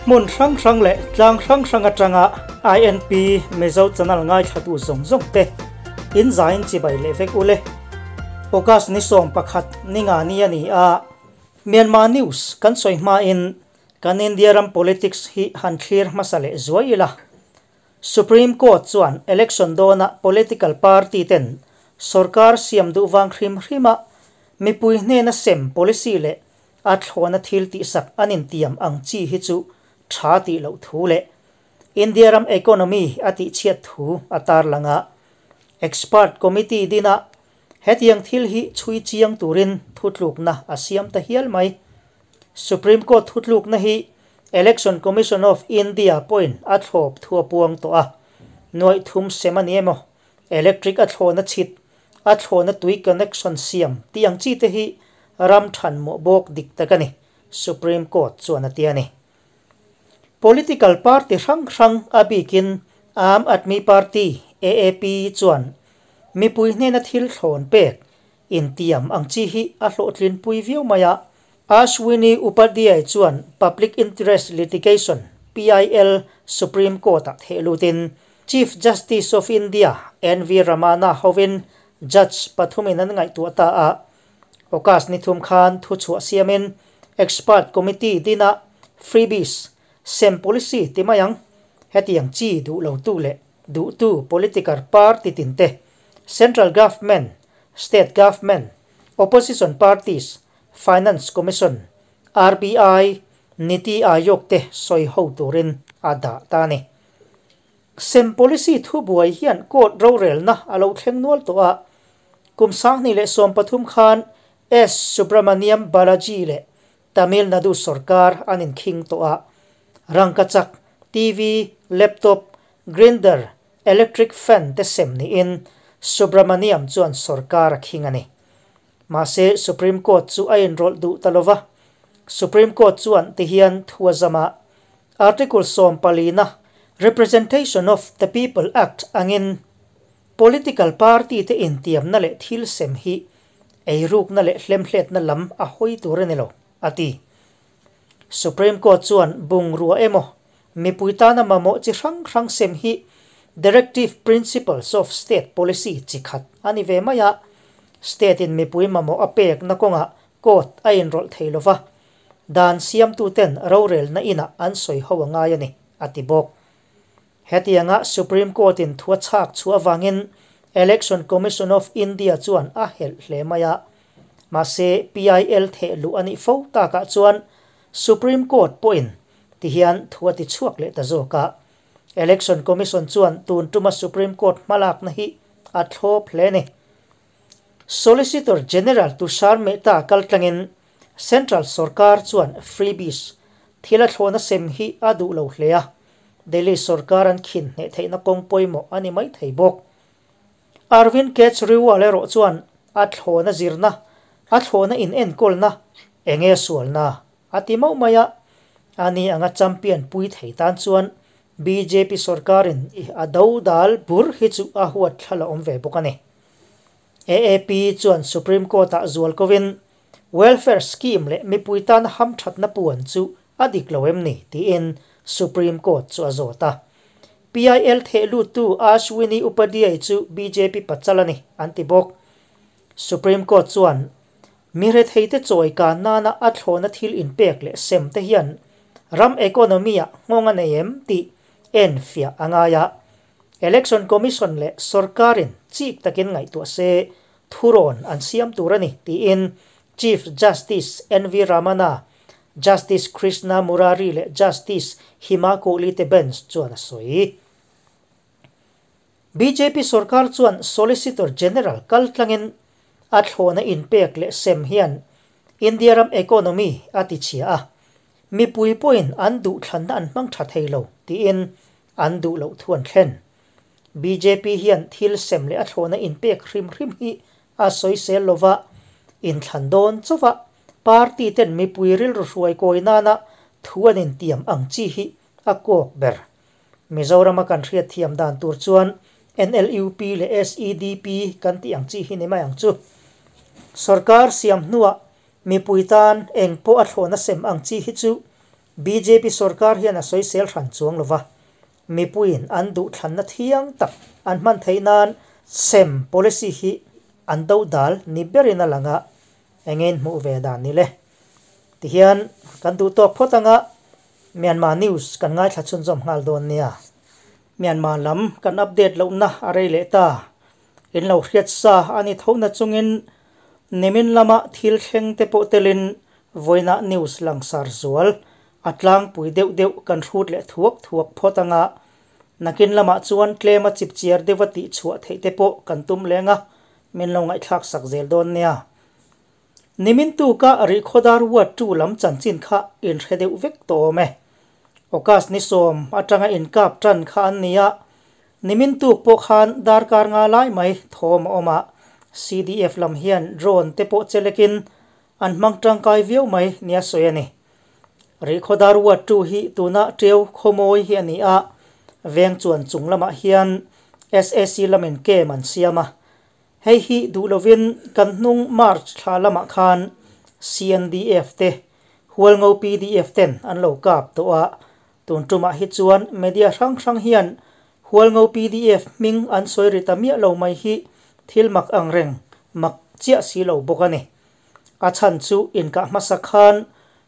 Hmun hrang hrang leh tlang hrang hrang atanga INP Mizo channel ngaithlatu zawng zawng te in zain chibai leh vek ule. August ni 11 ni nga ni ani a Myanmar News kan sawi hma in kan India ram politics hi han thlir hmasa leh zuai ila. Supreme Court chuan election dona political party ten sarkar siam du wang hrim hrima mipui hnena sem policy le a thlona thil ti sak anin tiam ang chi hi chu tha ti lo thu le India ram economy ati chiat thu atar langa expert committee dina hetiang thil hi chui chiang turin thutluk na asiam ta hial mai. Supreme Court thutluk na hi Election Commission of India point a thlop thua puang to a noi thum semani emo electric a thlona chit a thlona tui connection siam tiang chi te hi ram than mo bok dik takani Supreme Court chuan atiani. Political party hrang hrang abikin Aam Aadmi Party AAP chuan mipui hnena thil thlon pek in tiam ang chi hi a hlotlin pui viau maya. Ashwini Upadhyay chuan Public Interest Litigation PIL Supreme Court a thelutin Chief Justice of India NV Ramana hovin Judge pathumin an ngai tu ta a Okas ni thum khan thu chua siamin Expert Committee dina freebies sem policy timayang hetiang chi du lo tu le du tu political party tinte Central Government, State Government, Opposition Parties, Finance Commission, RBI, Niti Aayog te soi ho turin ada ta ni. Sem policy thu buai hian court ro rel na alo thleng nual to a kum sang ni le som pathum khan S Subramaniam Balaji le Tamil Nadu Sarkar anin khing to a rangkachak TV, laptop, grinder, electric fan te sem ni in Subramaniam chuan sarkar khing ani. Ma se Supreme Court chu a enroll du talova. Supreme Court chuan ti hian thuazama Article som palina Representation of the People Act angin political party te intiam na le thil sem hi eiruk na le hlemhlet na lam a hoi tur anilo ati. Supreme Court chuan bungrua emo mipuitana mamo chi hrang hrang sem hi Directive Principles of State Policy chikhat ani ve maya state in mipui mamo apek na konga court a enroll theilova dan siam tu ten rorel na ina an soi ho anga ani atibok. Hetianga Supreme Court in thua chak chu awangin Election Commission of India chuan a hel hle maya ma se PIL the lu ani fo ta ka chuan Supreme Court point ti hian thua ti chuak le ta zoka Election Commission chuan tun tuma Supreme Court malak na hi a thlop hle ni. Solicitor General Tushar Mehta kaltlangin Central Sarkar chuan freebies thila thlona sem hi adu lo hlea Delhi Sarkar an khin ne theina kong poimo ani mai thei bok. Arvind Kejriwal ero chuan a thlona zirna a thlona in enkolna enge sualna ati mau maya ani anga champion pui thei tan chuan BJP sarkarin a do dal bur hi chu a huat thala om ve bokani. AAP chuan Supreme Court a zual kovin welfare scheme le mipuitan ham that na puan chu adik loem ni ti in Supreme Court chu azota. PIL thelu tu Ashwini Upadhyay chu BJP pachalani antibok. Supreme Court chuan mire theite choi ka nana a thlona thil in pek le sem te hian ram economy a ngonga neem ti en fia angaya Election Commission le sarkarin chik takin ngai tu se thuron an siam turani ti in Chief Justice NV Ramana, Justice Krishna Murari le Justice Hima Kohli te bench chuan a soi. BJP sarkar chuan Solicitor General kaltlangin a thlona in pek le sem hian India ram economy ati chia a mipui point an du thlan an mang tha theilo ti in an du lo thuan thlen. BJP hian thil sem le a thlona in pek hrim hrim hi a soi sel lova in thlan don chowa party ten mipui ril ru hruai koi nana thuan in tiam ang chi hi a kok ber. Mizoram kan hriat thiam dan tur chuan NLUP le SEDP kan ti ang chi hi ni mai ang chu. Sarkar siam nuwa mipuitan eng po a thlona sem ang chi hi chu Bjp sorkar hian a sawisel hran chuang lova, mipuiin an duhthlanna thiang tak an hman theih nan sem policy hi an dodal ni berin a lang a, eng in hmuh ve dan ni le? Tihian kan duh tawk phawt anga Myanmar news kan ngaithla chhunzawm nghal dawn nia. Myanmar lam kan update lohna a rei leh ta. In lo hriat sa a ni tho na chungin nimin lama thil thleng te pawh telin vawiina news langsar zual a tlangpui deuh deuh kan hrut leh thuak thuak phawt anga nakin lamah chuan tlema chipchiar deuha tihchhuah theih te pawh kan tum leng a, min lo ngaihthlak sak zel dawn nia. Nimin tuka Rihkhawdar Ward ii lam chanchin kha in hre deuh vek tawh awm e. August ni sawm atanga inkap tan kha an ni a, nimin tuk pawh khan darkar nga lai mai thawm a awm a, CDF lam hian drone te pawh chelekin an hmang tangkai viau mai nia sawi a ni. Rihkhawdar Ward ii hi tuna Ṭeu Khawmawi hi a ni a, veng chuan chung lamah hian sac lamin camp an siam a, Hei hi duh lovin kan hnung March thla lamah khan CNDF te, Hualngo pdf ten an lo kap tawh a, tun tumah hi chuan media hrang hrang hian Hualngo pdf hming an sawi ri ta miah lo mai hi thil mak ang reng mak chiah si lo bawk a ni. A chhan chu inkah hmasa khan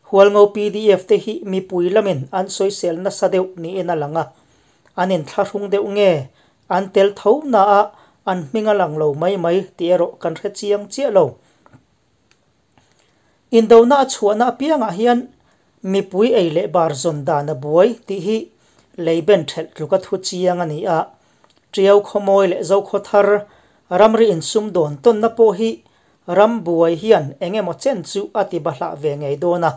Hualngo pdf te hi mipui lamin an sawisel nasa deuh niin a lang a, an inthlahrung deuh nge An tel tho na a, an hming a lang lo mai mai tih erawh kan hre chiang chiah lo. Indona a chhuahna apiangah hian mipui ei leh bar zawn dan a buai tih hi lei ben thelh tluka thu chiang a ni a. Tiau khawmawi leh Zokhaw thar ramri insum dawn tawnna pawh hi ram buai hian eng emaw chen chu a ti bahlah ve ngei dawn a.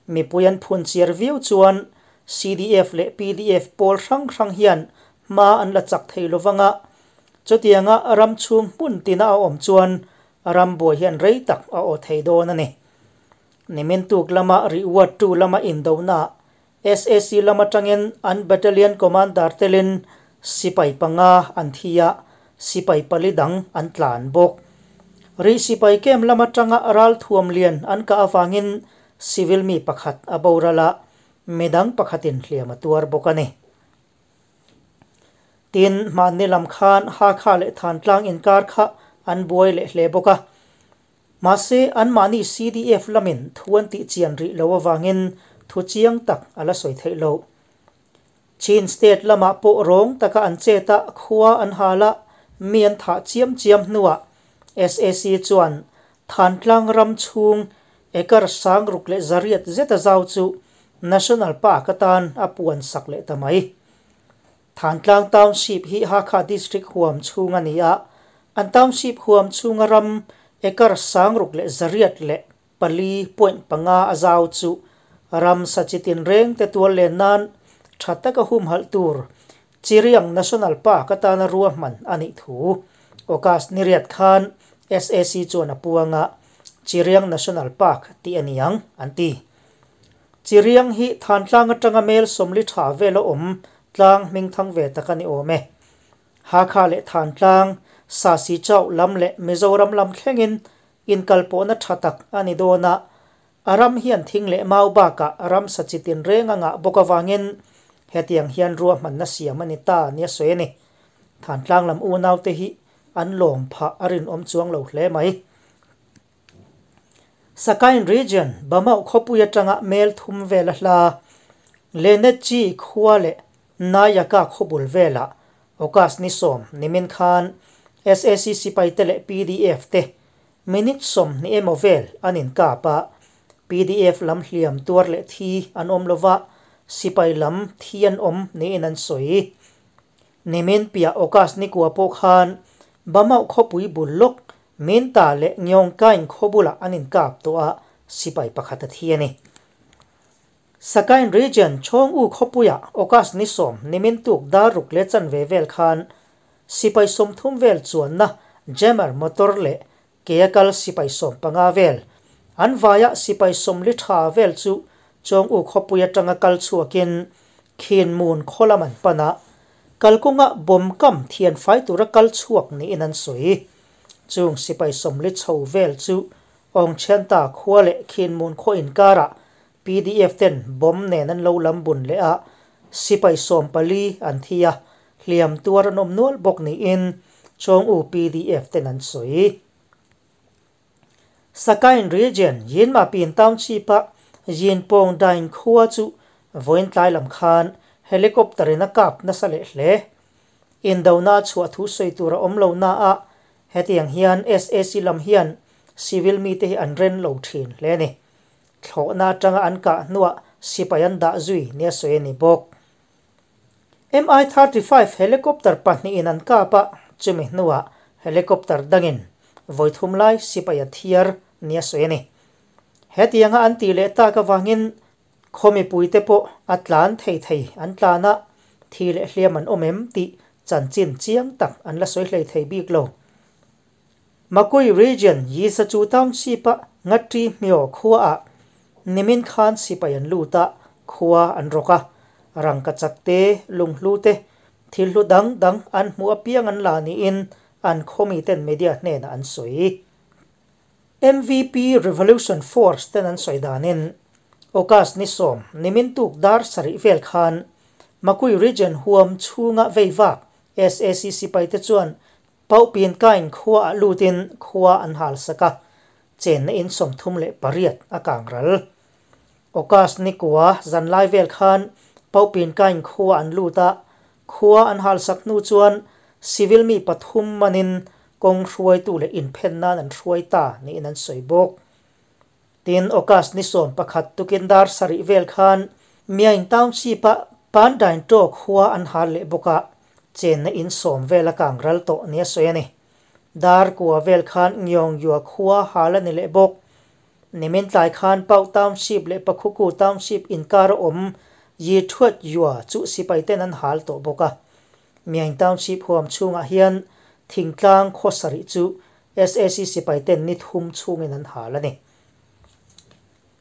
Mipui an phun chiar viau chuan CDF leh pdf pawl hrang hrang hian hma an la chak thei lovang a, chutianga ram chhung hmun tina a awm chuan ram buai hian rei tak a aw thei dawn a ni. Nimin tuk lama Reward tu lama indonaah sac lam atangin an Battalion Commander telin sipai panga an thi a, sipai pali dang an tlan bawk. Rih sipai camp lam atanga ralthuam lian an kah avangin civil mi pakhat a boral a, midang pakhatin hliam a tuar bawk a ni. Tin, hmanni lam khan Hakha leh Thantlang inkar kha an buai leh hle bawk a. Mahse, anmahni CDF lamin thu an tih chian rih lo avangin thu chiang tak a la sawi theih loh. Chin State lamah pawh rawng taka an chet a, khua an hal a, mi an thah chiam chiam hnuah sac chuan Thantlang ram chhung acre 6800 zeta zau chu National Park atan a puan sak leh ta mai. Thantlang Township hi Hakha District huam chhung a ni a, an township huam chhunga ram acre 604.5 a zau chu ram sa chi tinreng te tual len nan tha taka humhalh tur Chiriang National Park atana ruahman a nih thu August ni riat khan sac chuan a puang a, Chiriang National Park tih a ni ang, an ti. Chiriang hi Thantlang atanga mel 40 tha vela awm tlang hmingthang ve tak a ni awm e. Hakha leh Thantlang, Sasi Chauh lam leh Mizoram lam thlengin inkalpawhna tha tak a ni dawn a, a ram hian thing leh mau bakah ramsa chi tinreng a ngah bawk avangin hetiang hian ruahmanna siam a ni ta nia sawi a ni. Thantlang lam unaute hi an lawm phah a rinawm chuang lo hle mai. Sakain Region, Bamauh khawpui atanga mel thum vela hla Lenetchi khua leh Nayaka khawbul velah August ni sawm nimin khan sac sipaite leh pdf te minute 20 emaw vel an inkap a, pdf lam hliam tuar leh thi an awm lova, sipai lam thi an awm niin an sawi. Nimin piah August ni kua pawh khan Bamauh khawpui bul lawk Minta leh Ngyongkain khaw bulah an inkap tawh a, sipai pakhat a thi a ni. Sakain Region Chhawng-u khawpuiah August ni 10 nimin tuk dar ruk leh chanve vel khan sipai 30 vel chuanna Jammer motor leh ke a kal sipai 15 vel an vaiah sipai 40 tha vel chu Chawng-u khawpui atanga kal chhuakin Khinmun khaw lam an pan a, kalkawnga bomb kam thian fai tura kal chhuak niin an sawi. Chung sipai 40 chho vel chu Awngchhianta khua leh Khinmun khaw inkarah PDF ten bomb nen an lo lam bun leh a, sipai 14 an thi a, hliam tuar an awm nual bawk niin Chawng U PDF ten an sawi. Sakain Region, Yinmapin Township-a Yinpawng Daing khua chu vawiin tlai lam khan helicopter in a kap nasa leh hle. Indona a chhuah thu sawi tur a awm lo na a, hetiang hian SAC lam hian civil mite hi an ren lo thin hle a ni. Thlawhna atanga an kah hnuah sipai an dah zui nia sawi a ni bawk. Mi-35 helicopter pahnihin an kap a, chumi hnuah helicopter dangin vawi thum lai sipai a thiar nia sawi a ni. Hetianga an tih leh tak avangin khaw mipuite pawh a tlan thei thei an tlan a, thi leh hliam an awm em tih chanchin chiang tak an la sawi hlei thei bik lo. Makui Region, Yisachu Township-a Ngatri Hmio khuaah nimin khan sipai an lut a, khua an rawk a. Rangkachak te, lunghlu te, thil hlu dang dang an hmuh apiang an la niin an khawmiten media hnenah an sawi. MVP Revolution Force ten an sawi danin August ni 10, nimin tuk dar sarih vel khan Makui Region huam chhunga veivak SAC sipaite chuan Paupin Kain khuaah lutin khua an hal sak a, chenna in 38 a kang ral. August ni kua zanlai vel khan Paupin Kain khua an lut a, khua an hal sak hnu chuan civil mi pathum manin kawng hruaitu leh inphen nan an hruai ta niin an sawi bawk. Tin, August ni 11 tukin dar sarih vel khan Myaing Township-a Pandain Taw khua an hal leh bawk a, chenna in 10 vel a kang ral tawh nia sawi a ni. Dar kua vel khan Ngyongyua khua hal a ni leh bawk. Nimin tlai khan Pau Township leh Pakhuku Township inkar a awm Yi Thuat Yua chu sipai ten an hal tawh bawk a. Myaing Township huam chhungah hian thingtlang khaw sarih chu SAC sipai ten ni thum chhungin an hal a ni.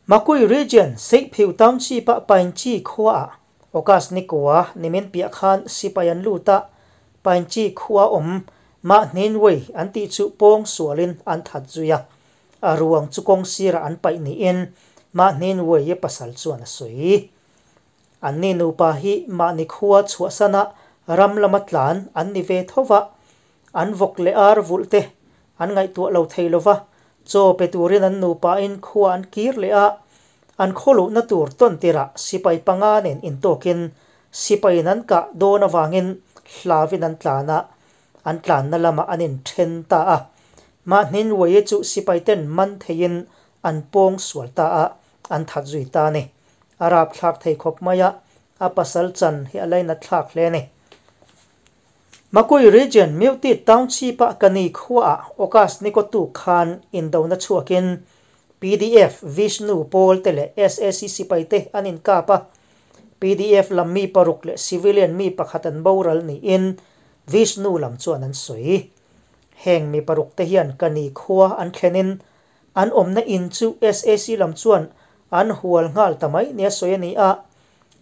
Makui Region, Seihphiu Township-a Painchi khuaah August ni kua nimin piah khan sipai an lut a, Painchi khua awm Mahnin Wei an tih chu pawng sualin an that zui a, a ruang chu kawng sirah an paih niin Mahnin Wei-a pasal chuan a sawi. Anni nupa hi mahni khua chhuahsana ram lama tlan an ni ve tho va, an vawk leh ar vulh te an ngaihtuah lo thei lo va, chaw pe turin an nupain khua an kir leh a, an khaw luhna tur tawn tirah sipai panga nen intawkin sipaiin an kah dawn avangin hlavin an tlan a, an tlanna lamah an inthen ta a. Mahnin Wei chu sipaiten man theiin an pawng sual ta a, an that zui ta a ni. A rapthlak thei khawp mai a, a pasal chan hi a lainat thlak hle a ni. Makui Region, Myotit Township-a Kani khuaah August ni kawtu khan indona chhuakin PDF, Vishnu Pawl te leh SAC sipai te an inkap a. PDF lam mi paruk leh civilian mi pakhat an boral niin Vishnu lam chuan an sawi. Heng mi paruk te hian Kani khua an thlenin an awmna in chu SAC lam chuan an hual nghal ta mai nia sawi a ni a,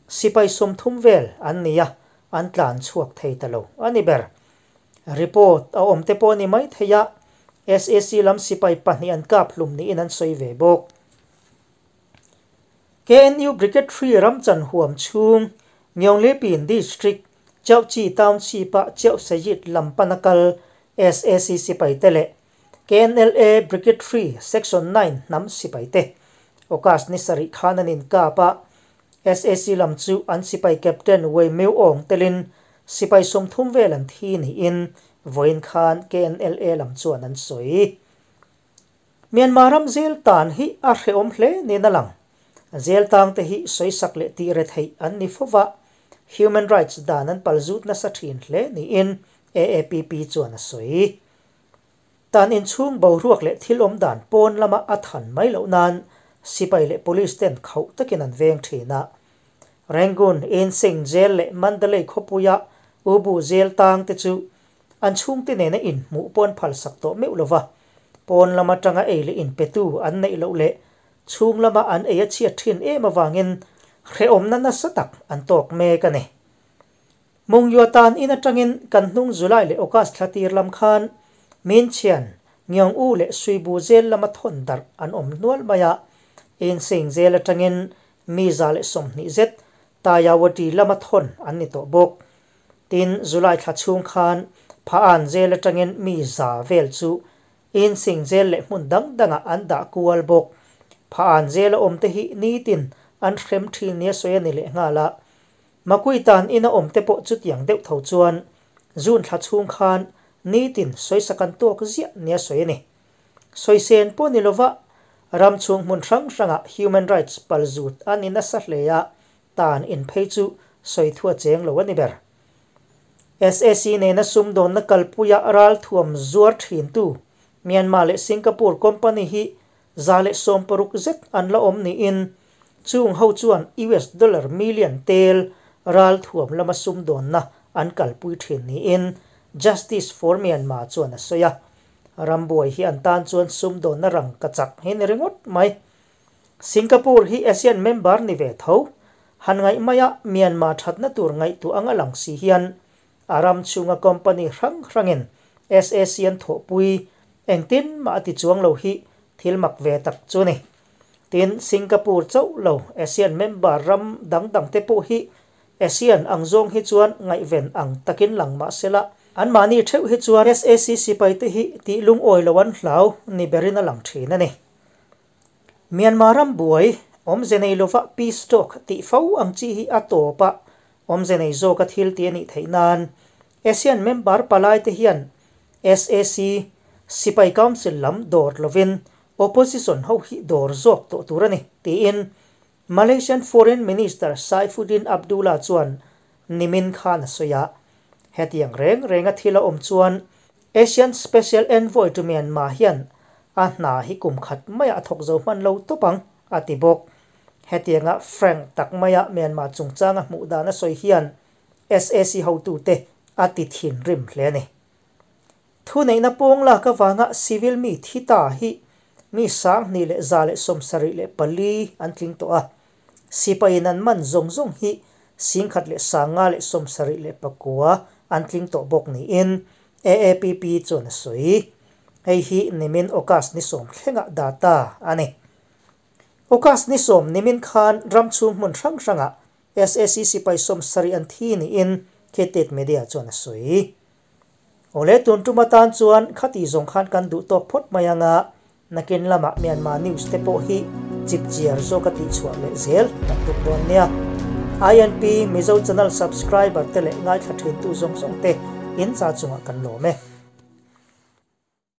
sipai 30 vel an ni a, an tlan chhuak thei ta lo a ni ber. Report a awm te pawh ni mai thei a, SAC lam sipai pahnih an kap hlum niin an sawi ve bawk. KNU Brigade 3 Ramchan huam chhung Nyaunglepin District Chauchi Township-a Cheu Sayit lampanakal SAC sipai te leh KNLA Brigade 3 Section 9 hnam sipai te August ni sarih khan an inkap a, SAC lam chu an sipai Captain Wei Meu Aung telin sipai 30 vel an thi niin vawiin khan KNLA lam chuan an sawi. Myanmar ram zel tan hi a hreawm hle niin a lang. Zel tang te hi sawisak leh tih re theih an ni fova, human rights dan an palzut nasa thin hle niin AAPP chuan a sawi. Tan inchhung boruak leh thil awm dan pawn lama a than mai loh nan sipai leh police ten khauh takin an veng thin a. Rangoon, Insein Jail leh Mandalay khawpuia Ubu Jail tang te chu an chhungte nena in hmuh pawn phal sak tawh meuh lova, pawn lama tanga ei leh in petu an neih loh leh chhung lama an ei a chhiat thin em awangin hreawmna nasa tak an tawk mek a ni. Mungyua tan in atangin kan hnung July leh August thlatir lam khan Min Chian, Ngyong U leh Suibu Jail lama thawn darh an awm nual mai a, Insein Jail atangin mi 120 zet Tayawati lama thawn an ni tawh bawk. Tin, July thla chhung khan Pha-an jail atangin mi 100 vel chu Insing jail leh hmun dang dangah an dah kual bawk. Pha-an jail a awmte hi nitin an hrem thin nia sawi a ni lehnghal a. Makuitan ina awmte pawh chutiang deuh tho chuan June thla chhung khan nitin sawisak an tawk ziah nia sawi a ni. Sawisên pawh ni lova ram chhung hmun hrang hrangah human rights pal zut a ni nasa hle a, tan in phei chu sawi thu a cheng lo a ni ber. SAC nena sumdawnna kalpuia ralthuam zuar thintu Myanmar leh Singapore company hi 160 zet an la awm niin chung ho chuan US dollar million tel ralthuam lama sumdawnna an kalpui thin niin Justice for Myanmar chuan a sawi a. Rambuai hi an tan chuan sumdawnna rangkachak hi ni ringawt mai. Singapore hi ASEAN member ni ve tho. Han ngaih maia Myanmar thatna tur ngaihtuah anga lang si hian a ram chhunga company hrang hrangin SAC an thawhpui engtin mah a ti chuang lo hi thil mak ve tak chu a ni. Tin, Singapore chauh lo ASEAN member ram dang dang te pawh hi ASEAN ang zawng hi chuan ngaihven ang takin lang mah sela, anmahni theuh hi chuan SAC sipai te hi tih lungawi lo an hlau ni berin a lang thin a ni. Myanmar ram buai, awmze nei lova peace talk tih fo ang chi hi a tawp a, awmze nei zawka thil ti a nih theih nan ASEAN member palai te hian SAC, Sipai Council lam dawr lovin opposition ho hi dawr zawk tawh tur a ni, tiin Malaysian Foreign Minister Saifuddin Abdullah chuan nimin khan a sawi a. Hetiang reng renga thil a awm chuan Asian Special Envoy to Myanmar hian a hna hi kum khat maiah a thawk zo hman lo tawp ang, a ti bawk. Hetianga frank tak maia Myanmar chungchanga hmuh dan a sawi hian SAC hotute a ti thinrim hle a ni. Thuneihna pawng lak avanga civil mi thi ta hi mi 2174 an tling tawh a, sipaiin an man zawng zawng hi 1179 an tling tawh bawk niin AAPP chuan a sawi. Hei hi nimin August ni 10 thlengah data a ni. August ni 10 nimin khan ram chhung hmun hrang hrangah SAC sipai 70 an thi niin Khetet Media chuan a sawi. Awle tun tum atan chuan khati zawng khan kan duh tawk phawt mai anga nakin lamah Myanmar news te pawh hi chipchiar zawk a tihchhuah leh zel kan tum dawn nia. INP Mizo channel subscriber te leh ngaithla thintu zawng zawng te in cha chungah kan lawm e.